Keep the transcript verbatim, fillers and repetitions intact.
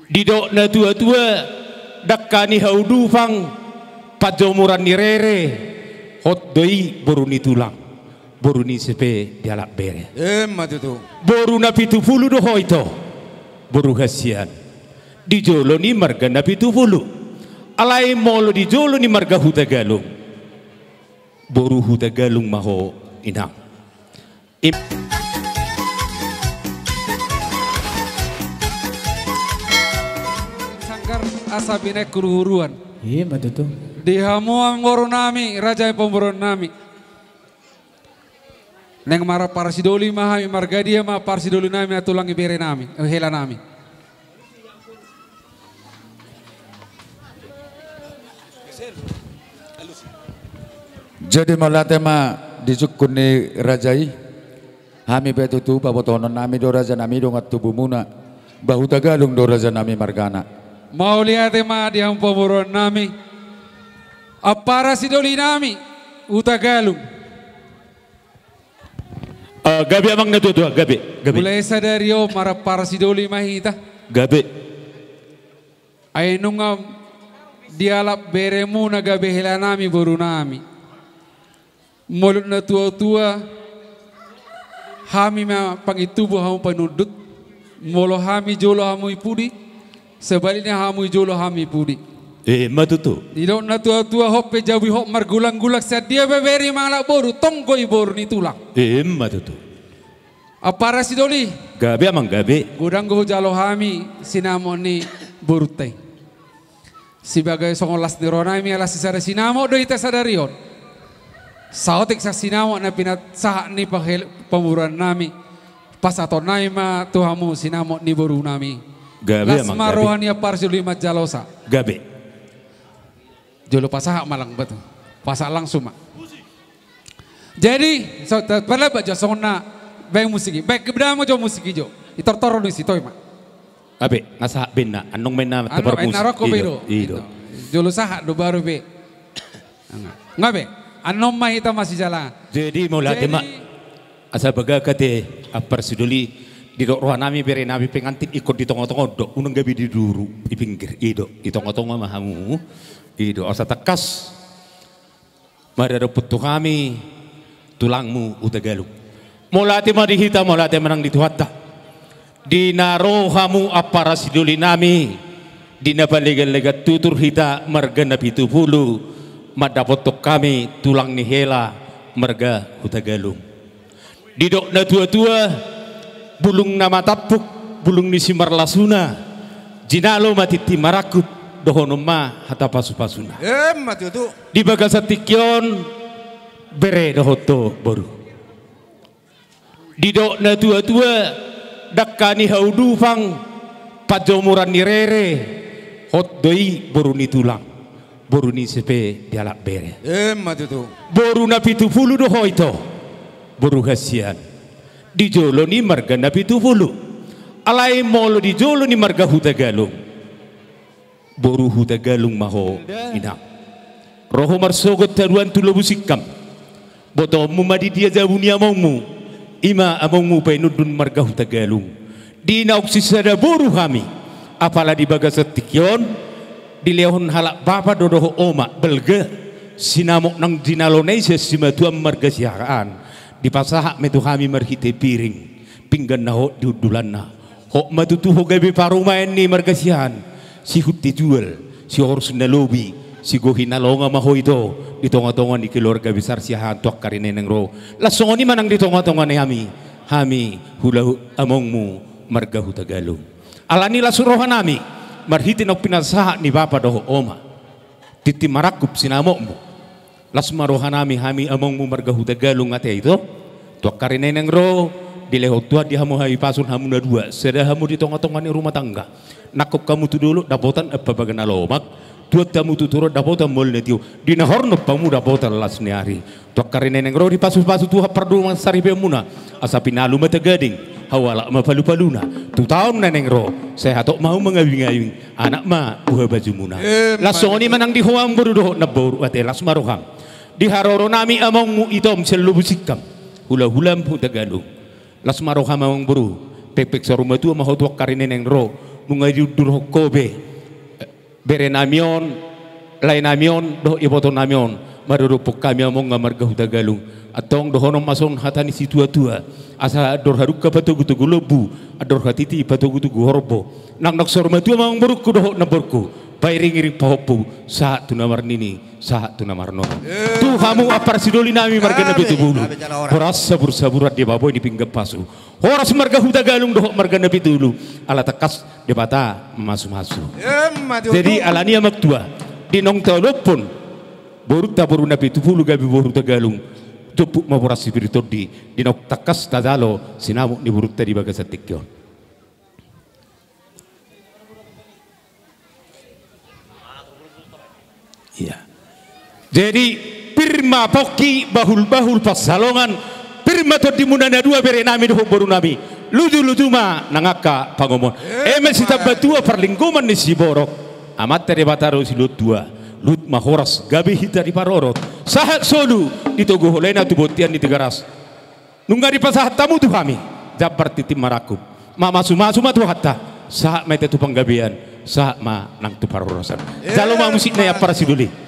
Didok na tuatua, dangka ni haudupang, panjomuran ni rere, hot do i boru ni tulang, boru ni ise pe dialap bere. Emma tutu. Boru Napitupulu do ho ito, boru hasian. Di jolo ni marga Napitupulu. Alai molo di jolo ni marga Hutagalung, boru Hutagalung ma ho, inang. Im- Sanggar asa binahen huruhuruan. Emma tutu. Di hamu amang boru nami, raja i pamoruon nami. Naeng marparsidoli ma hami, marga dia ma parsidoli nami, na tulang ni bere nami, eh, hela nami. Jadi mauliate ma di sungkun ni raja i. Hami pe tutu pabotohonon nami do raja nami dongan tubumuna. Ba Hutagalung do raja nami margana. Mauliate ma di hamu pamoruon nami. Ampara sidoli nami Hutagalung. Ah, gabe amang na tuatua, gabe, gabe. Mulai sadari on marampara sidoli ma hita. Gabe. Ai nunga dialap beremuna gabe hela nami boru nami. Molo na tuatua, hami ma pangintubu hamu panundut. Molo hami jolo hamu i pudi, sebaliknya hamu i jolo hami i pudi. Emma tutu. Didok na tuatua, hot pe jabu i hot margulanggulang, sian dia pe bere mangalap boru, tong do i boru ni tulang. Emma tutu. Ampara sidoli. Gabe amang gabe. Godang do hujalo hami sinamot ni borunta i. Sebagai songon las ni roha nami, ala sisada sinamot do hita sadari on. Saotik sian sinamot na pinasahat ni pahel-, pamoruon nami. Pasahaton nami ma tu hamu sinamot ni boru nami. Gabe amang gabe. Las ma roha ni ampara sidoli manjalosa. Gabe. Jolo pasahat ma lang batu. Pasahat langsung ma. Jadi, so, ta-, pala baca songon na baen musik i. Baen, kebedamu jo musik i jo. Itortor do i sitoi ma. Abe, nga sahat be na, annon ma na. Annon, tabar musik. Naroko be do. I do. Jolo sahat do baru be. Nga be. Annon ma hita masijala. Jadi, mauliate ma. Asa bagak ate, ampara sidoli, didok roha nami, bere nami, pengantin ingkon di tongatonga on do, unang gabe di duru, di pinggir, i do, di tongatonga ma hamu, i do, asa tangkas. Maradophon tu hami tulangmu Hutagalung. Mauliate ma di hita, mauliate ma nang di Tuhanta. Di na ro hamu ampara sidoli nami, di na paleganlegan tutur hita marga Napitupulu, mandapothon hami tulang ni hela marga Hutagalung. Didok na tuatua, bulung na matampuk, bulung ni simarlasuna, jinalo ma tintin marangkup, dohonon ma hata pasupasuna. Emma tutu. Di bagasan tingki on, bere dohot tu boru. Didok na tuatua, dangka ni haudupang, panjomuran ni rere, hot do i boru ni tulang. Boru ni ise pe dialap bere. Emma tutu. Boru Napitupulu do ho ito. Boru hasian. Di jolo ni marga Napitupulu. Alai molo di jolo ni marga Hutagalung, boru Hutagalung ma ho, inang. Ro ho marsogot haduan tu Lobu Singkam. Botoonmu ma di dia jabu ni amongmu, i ma amongmu painundun marga Hutagalung. Di naung sisada boru hami, apala di bagasan tingki on, dilehon halak bapa do dohot oma, balga, sinamot nang jinalona i sian simatuam marga Siahaan, dipasahat ma i tu hami marhite piring, pinggan na hot di hundulanna. Hot ma tutu ho gabe parumaen ni marga Siahaan, sihunti jual, sihorus na lobi, sigohi na longa ma ho ito, di tongatonga ni keluarga besar Siahaan tu angka ari na naeng ro. Laos songon i ma nang di tongatonga ni hami, hami hula amongmu marga Hutagalung. Alani las roha nami, marhite naung pinasahat ni bapa dohot oma. Tintin marangkup sinamotmu. Las ma roha nami hami amongmu marga Hutagalung ate ito. Tu angka ari na naeng ro, dilehon Tuhan di hamu hahipason hamu na dua, sada hamu di tongatonga ni rumah tangga. Nangkok hamu tu dolok dapotan ampa baga na lomak. Tuat hamu tu toru dapotan mual na tio. Di na hornop hamu dapotan las ni ari. Tu angka ari na naeng ro dipasupasu Tuhan pardongan saripeonmuna. Asa pinalu ma tagading, hau alak ma palupaluna. Tu taon na naeng ro, sai hatop ma hamu mangabingabing, anak ma buha bajumuna. Las songon i ma nang di ho amang boru dohot namboru ate, las ma roham. Di haroro nami amongmu ito sian Lobu Singkam, hulahulam Hutagalung. Las ma roham amang boru, pekpek saur matua ma ho tu angka ari na naeng ro. Nunga diundurhon ho be berenami on, laenami on dohot ibotonami on, maradophon hami among na marga Hutagalung. Antong dohonon ma songon hata ni situatua: Asa andor hadungka patogutogu lombu, andor hatiti patogutogu horbo. Nang naung saur matua ma amangborungku dohot namborungku, pairingiring pahompu sahat tu na marnini, sahat tu na marnono. Tu hamu ampara sidoli nami marga Nabetubulu, horas sabursaburan di babo ni pinggan pasu. Horas marga Hutagalung dohot marga Nabetubulu, ala tangkas Debata mamasumasu. Jadi alani i amang tua, di naung taolophon borunta boru Nabetubulu gabe boru Hutagalung, jomput ma boras sipir ni tondi, di naung tangkas tajalo sinamot ni borunta di bagasan tingki on. Jadi pir ma pongki, bahulbahul pansalongan, pir ma tondimuna na dua berenami dohot borunami. Lutulutu ma nang angka pangomoan. Eme sitambatua parlinggoman ni siborok, Amanta Debata do silehon tua. Luhut ma horas gabe hita diparorot, sahat solu ditogu holena tu bontean ni Tigaras. Nunga dipasahat hamu tu hami jambar tintin marangkup. Mamasumasu ma Tuhanta, sahat ma hita tu panggabean, sahat ma nang tu parhorasan. Jalo ma musikna i ampara sidoli.